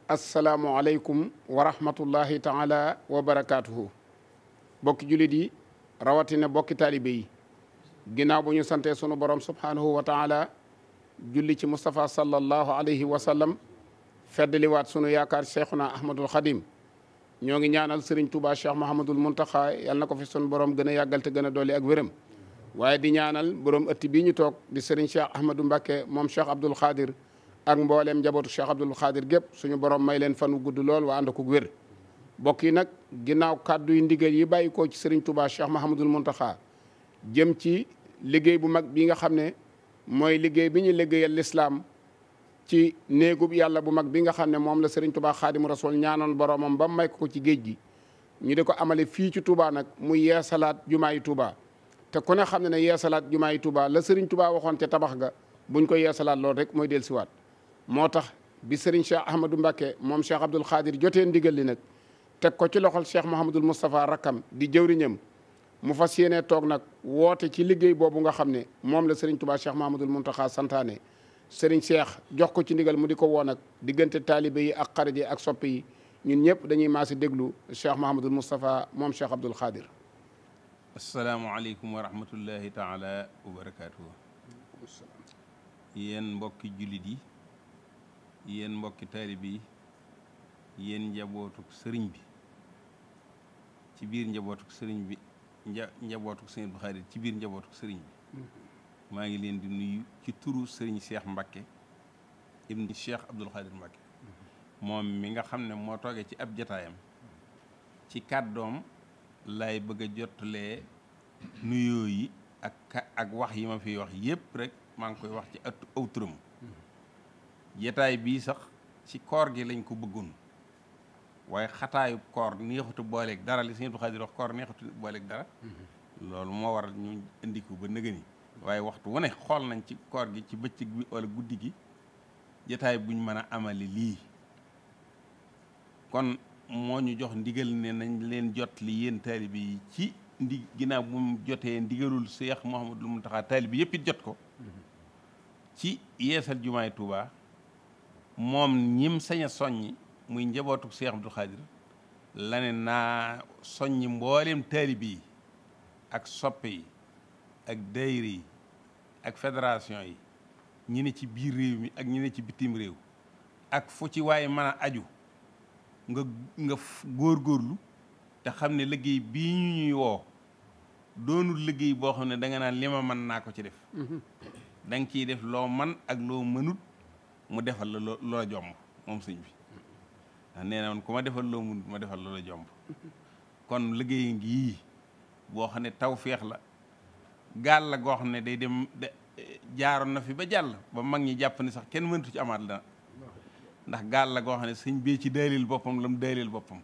asalaamualeykum wa rahmatullahi taala wa barakaatuhu. bokki jullit yi rawatina bokki taalibe yi ginnaaw bu ñu santee sunu borom subhaanahu wa taala julli ci Moustapha sallallahu alayhi wa sallam feddaliwaat sunu yaakaar cheikhuna ahmadul xadim ñoo ngi ñaanal Serigne Touba Cheikh Mahamadul Muntaxa yal na ko fi sunu borom gën a yàggal te gën a dolli ak wéram waaye di ñaanal borom ëtt bii ñu toog di Serigne Cheikh Ahmadou Mbacké moom Cheikh Abdoul Khadir ak mbooleem njabootu Cheikh Abdoul Khadir gépp suñu borom may leen fan wu gudd lool waa ànd ko wér. mbokk yi nag ginnaaw kàddu yu ndigal yi bàyyi ko ci Serigne Touba Cheikh Mahamadul Muntaxa jëm ci liggéey bu mag bi nga xam ne mooy liggéey bi ñu liggéeyal lislaam ci néegub yàlla bu mag bi nga xam ne moom la Serigne Touba Xaadimu Rasuul ñaanoon boromam ba may ko ci géej gi ñu di ko amale fii ci Touba nag muy yeesalaat jumaayi Touba te ku ne xam ne ne yeesalaat jumaayi Touba la Serigne Touba waxoon ca tabax ga buñ ko yeesalaat loolu rek mooy dellusiwaat moo tax bi Serigne Cheikh Ahmadou Mbacké moom Cheikh Abdoul Khadir jotee ndigal li nag teg ko ci loxol Cheikh Mouhamadul Moustapha rakkam di jëwriñam mu fas yéenee toog nag woote ci liggéey boobu nga xam ne moom la Serigne Touba Cheikh Mouhamadul Mountakha santaane Serigne Cheikh jox ko ci ndigal mu di ko woo nag diggante taalibe yi ak xarit yi ak soppe yi ñun ñëpp dañuy maasi déglu Cheikh Mouhamadul Moustapha moom Cheikh Abdoul Khadir. asalaamualeykum wa rahmatullahi taala wa barakaatuhu. yéen mbokki jullit yi yéen mbokki taalibe yi yéen njabootuk sëriñ bi ci biir njabootuk sëriñ bi njabootuk sëriñ Abdou Khadir ci biir njabootuk sëriñ bi maa ngi leen di nuyu ci turu sëriñ Cheikh Mbacké ibn Cheikh Abdoul Khadir Mbacké moom mi nga xam ne moo toogee ci ab jataayam ci kàddoom lay bëgg a jottalee nuyoo yi ak wax yi ma fi wax yépp rek maa ngi koy wax ci aw turam jataay bii sax ci koor gi lañ ko bëggoon waaye xataayu koor neexutu booleeg dara li sëñ Abdou Khadir wax koor neexutu booleeg dara loolu moo waral ñu indi ko ba nëgëni waaye waxtu wu ne xool nañ ci koor gi ci bëccëg bi wala guddi gi jataay buñ mën a amale lii kon moo ñu jox ndigal ne nañ leen jot li yéen taalibe yi ci ginnaaw bu mu jotee ndigalul Cheikh Mouhamadul Mountakha taalibe yëpp it jot ko ci yeesal jumaay Touba moom ñim sañ a soññi muy njabootu Cheikh Abdoul Khadir la ne naa soññi mbooleem taalibe yi ak soppe yi ak daayira yi ak fédération yi ñi ne ci biir réew mi ak ñi ne ci bitim réew ak fu ci waaye mën a aju nga góorgóorlu te xam ne liggéey bii ñu ñuy woo doonul liggéey boo xam ne da nga naan li ma mën naa ko ci def da nga ciy def loo man ak loo mënut mu defal la loola jomb moom sëñ bi ndax nee na man ku ma defal loo mënut ma defal loola jomb kon liggéey ngi boo xam ne tawféex la gaal la goo xam ne day dem jaaroon na fi ba jàll ba mag ñi jàpp ne sax kenn mëntu ci amaat la ndax gaal la goo xam ne sëñ bee ci daalil boppam la mu daalil boppam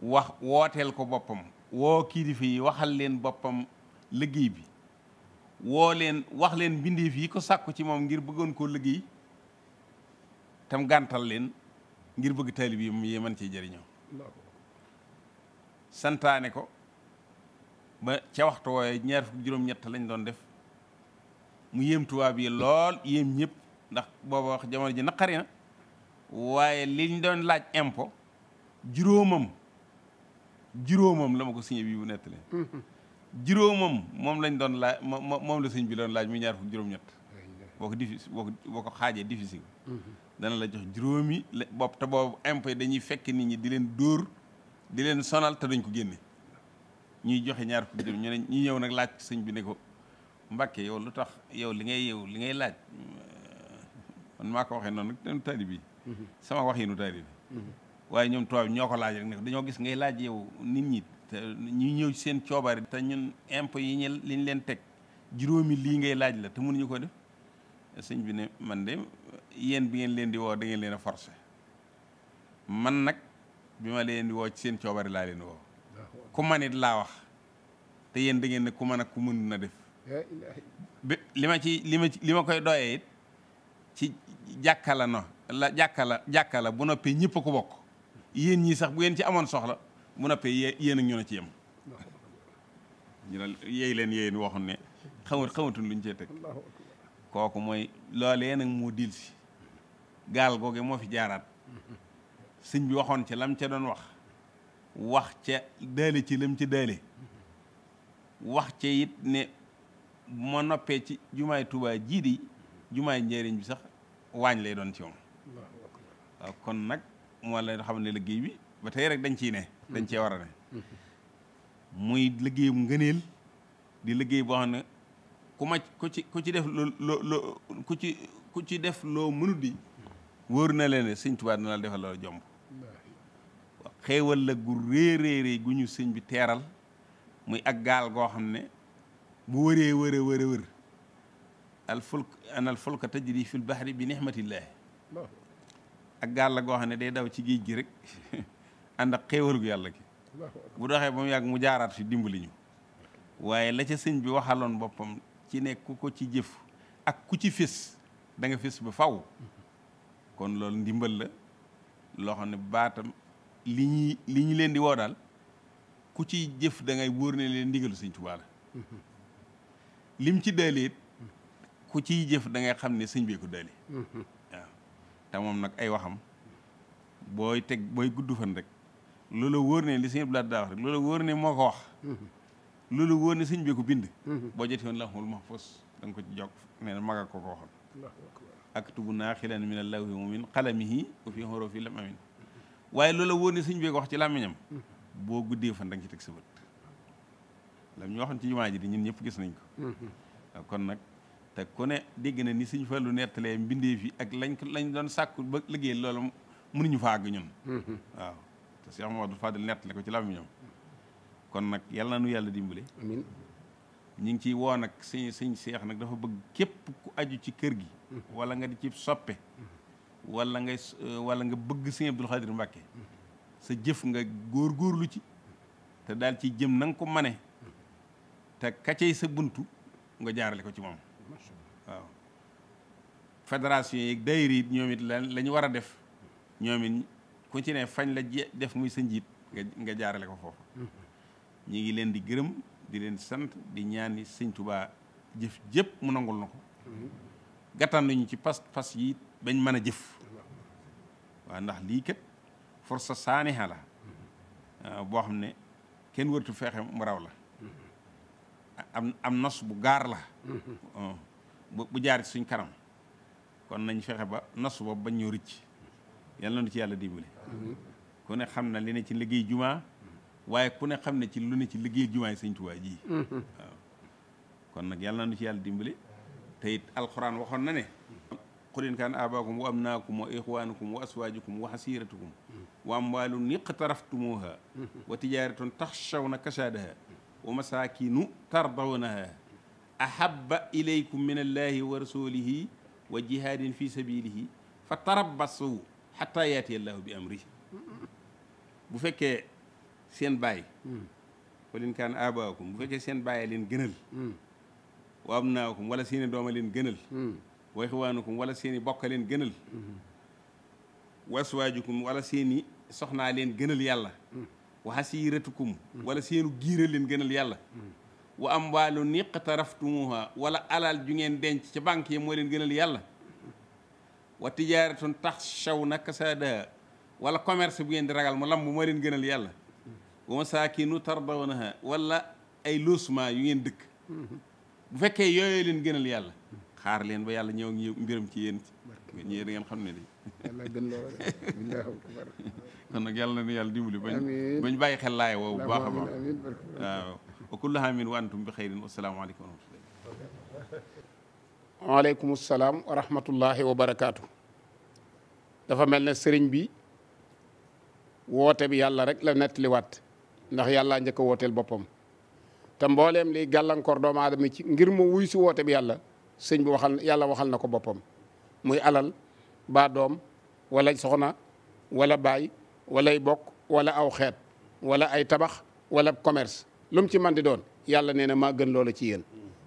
wax wooteel ko boppam woo kilifa yi waxal leen boppam liggéey bi woo leen wax leen mbindeef yi ko sàkku ci moom ngir bëggoon koo liggéey tam gàntal leen ngir bëgg taalib yi mën cee jëriñoo santaane ko ba ca waxtu wooye 27 lañ doon def mu yéem tubaab yi lool yéem ñëpp ndax booba wax jamono ji naqari na waaye liñ doon laaj impôt juróomam la ma ko signé bi bu nettali juróomam moom lañ doon laaj moom la sëñ bi doon laaj muy 27 boo ko xaajee difficile dana la jox juróomi bopp te boobu impôt yi dañuy fekk nit ñi di leen dóor di leen sonal te dañ ko génne ñuy joxe 20 ñu ne ñu ñëw nag laaj sëñ bi ne ko Mbacké yow lu tax yow li ngay laaj man maa ko waxee noonu nag taalibe bi sama wax yi nu taalibe bi waaye ñoom tubaab ñoo ko laaj rek ne dañoo gis ngay laaj yow nit ñi te ñu ñëw ci seen coobare te ñun impôt yi liñ leen teg juróomi lii ngay laaj la te mënuñu ko def sëñ bi ne man de yéen bi ngeen leen di woo da ngeen leen a forcé man nag bi ma leen di woo ci seen coobare laa leen woo ku man it laa wax te yéen da ngeen ne ku mën ak ku mënut na def li ma koy doyee it ci jàkka la bu noppee ñëpp a ko bokk yéen ñii sax bu ngeen ci amoon soxla bu noppee yéen ak ñu ne ci yem ñu ne yéey leen yéen waxoon ne xamatuñ luñ cee teg kooku mooy loolee nag moo dil si gaal googe moo fi jaaraat sëñ bi waxoon ca lam ca doon wax ca daale ci lam ca daale wax ca it ne moo noppee ci jumaay Tuubaa jii di jumaay njëriñ bi sax waañ lay doon ci moom waaw kon nag moo lay xam ne liggéey bi ba tey rek dañ ciy ne dañ cee war a ne muy liggéey bu ngëneel di liggéey boo xam ne ku ci def loo ku ci def loo mënut di wóor na leen ne sëñ Tuubaa dina la defal loo jomb waaw xéewal la gu réeréeré gu ñu sëñ bi teeral muy ak gaal goo xam ne bu wëree wër al fulka tajri fil bahri bi nihmatillahi ak gaal la goo xam ne day daw ci géej gi rek ànd ak xéewal gu yàlla gi bu doxee ba mu yàgg mu jaaraat fi dimbali ñu waaye la ca sëñ bi waxaloon boppam ci ne ku ko ci jëf ak ku ci fés da nga fés ba faw kon loolu ndimbal la loo xam ne baatam li ñu leen di woo daal ku ci jëf da ngay wóor ne leen ndigalu sëñ Tuubaa la lim ci daaleet ku ciy jëf da ngay xam ne sëñ bee ko daale waaw te moom nag ay waxam booy gudd fan rek loola wóor ne li sëñ Abdou Lahad daa wax rek loola wóor ne moo ko wax loolu wóor ne sëñ bee ko bind boo jotee woon lawhul mahfuus da nga ko ci jokk nee na maga ko waxoon aktubu naaxilan min allawhi wa min qalamihi wa fi hurufi lam amin waaye loola wóor ne sëñ bee ko wax ci làmmiñam boo guddee fan da nga ci teg sa bët lam ñu waxoon ci jumaa ji di ñun ñëpp gis nañ ko waaw kon nag te ku ne dégg na ni sëñ Fallu nettalee mbindee fi ak lañ doon sàkku ba liggéey loolu mënuñu fa àgg ñun waaw te Cheikh Mamadou Fadil nettale ko ci làmmiñam kon nag yàlla na nu yàlla dimbale amiin ñu ngi ciy woo nag sëñ Seex nag dafa bëgg képp ku aju ci kër gi wala nga di ci soppe wala nga bëgg sëñ Abdul Xaadir Mbàkke sa jëf nga góorgóorlu ci te daal ci jëm na nga ko mane te kacey sa buntu nga jaarale ko ci moom waaw fédération yi daayira yi ñoom it la ñu war a def ñoom it ku ci ne fañ la def muy sa njiit nga jaarale ko foofu ñu ngi leen di gërëm di leen sant di ñaani sëñ Tuubaa jëf jëpp mu nangul na ko gàttan nañu ci pas yi bañ mën a jëf waaw ndax lii kat forsa saaniha la boo xam ne kenn wërtu feexe mu raw la am nos bu gaar la bu jaar ci suñ kanam kon nañ fexe ba nos boobu bañ ñoo rëcc yàlla na ci yàlla dimbali ku ne xam na li ne ci liggéey jumaa waaye ku ne xam ne ci lu ne ci liggéey jumaa yi sëñ Tuubaa ji waaw kon nag yàlla na ci yàlla dimbali te it alxuraan waxoon na ne qul in kaana aabaakum wa abnaakum wa ixwaanukum wa aswaajukum wa xasiiratukum wa amwaalun iqtaraftumuuha wa tijaaratun taxshawna kasaadaha wa masaakinu tardawnaha ahabba ilaykum min allahi wa rasulihi wa jihaadin fi sabilihi fa tarabbasu xataa yaati allahu bi amri bu fekkee seen baay qul in kaana aabaakum bu fekkee seen baay leen gënal wa abnaakum wala seeni dooma leen gënal wa ixwaanukum wala seeni bokka leen gënal wa aswaajukum wala seeni soxnaa leen gënal yàlla wa xasiiratukum wala seenu giira leen gënal yàlla wa amwaalun iqtaraftumuha wala alal ju ngeen denc ca banque yi moo leen gënal yàlla wa tijaaratun taxshawna kasaadaha wala commerce bu ngeen di ragal mu lamb moo leen gënal yàlla wa masaakinu tardawnaha wala ay logement yu ngeen dëkk bu fekkee yooyu leen gënal yàlla xaar leen ba yàlla ñëw ak mbiram ci yéen ñi ngeen xam ne di yàlla gën loolu kon nag yàlla na nu yàlla dimbali bañ bàyyi xel laay woowu bu baax a baax waaw wa kullu aamin wa antum bi xayrin wassalaamu aleykum wa rahmatullahi waaleykum salaam wa rahmatullahi wa barakaatu. dafa mel ne sëriñ bi woote bi yàlla rek la nettaliwaat ndax yàlla njëkk a wooteel boppam te mbooleem liy gàllankoor doomu aadama ci ngir mu wuy si woote bi yàlla sëñ bi yàlla waxal na ko boppam muy alal baa doom wala soxna wala baay walay bokk wala aw xeet wala ay tabax wala commerce lu mu ci man di doon yàlla nee na maa gën loola ci yéen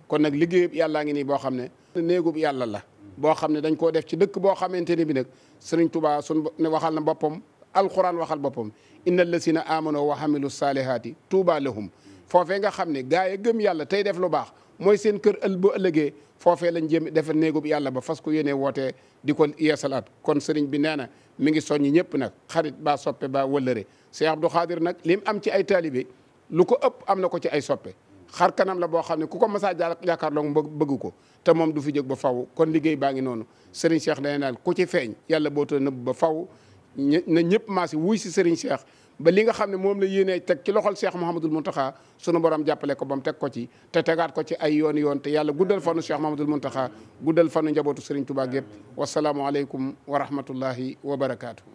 kon nag liggéeyub yàllaa ngi nii boo xam ne néegub yàlla la boo xam ne dañ koo def ci dëkk boo xamante ne bi nag sëriñ Tuubaa ne waxal na boppam alquran waxal boppam inna allasina amano wa hamilu salihaati tuuba lahum foofee nga xam ne gaa yi gëm yàlla tey def lu baax mooy seen kër bu ëllëgee foofee lañ jëm defe néegub yàlla ba fas ko yéene wootee di ko yeesalaat kon sëriñ bi nee na mi ngi soññi ñëpp nag xarit ba soppe ba wëllëre Cheikh Abdou Khadir nag lim am ci ay taalibe lu ko ëpp am na ko ci ay soppe xar kanam la boo xam ne ku ko masaa jàkkaarloo bëgg ko te moom du fi jóg ba faw kon liggéey baa ngi noonu Serigne Cheikh day naan ku ci feeñ yàlla boota nëbb ba faw na ñëpp maasi wuy si Serigne Cheikh ba li nga xam ne moom la yéenee teg ci loxol Cheikh Mouhamadoul Mountakha sunu borom jàppale ko ba mu teg ko ci te tegaat ko ci ay yoon te yàlla guddal fanu Cheikh Mouhamadoul Mountakha guddal fanu njabootu Serigne Touba gépp wasalaamualeykum wa rahmatullahi wa barakaatu.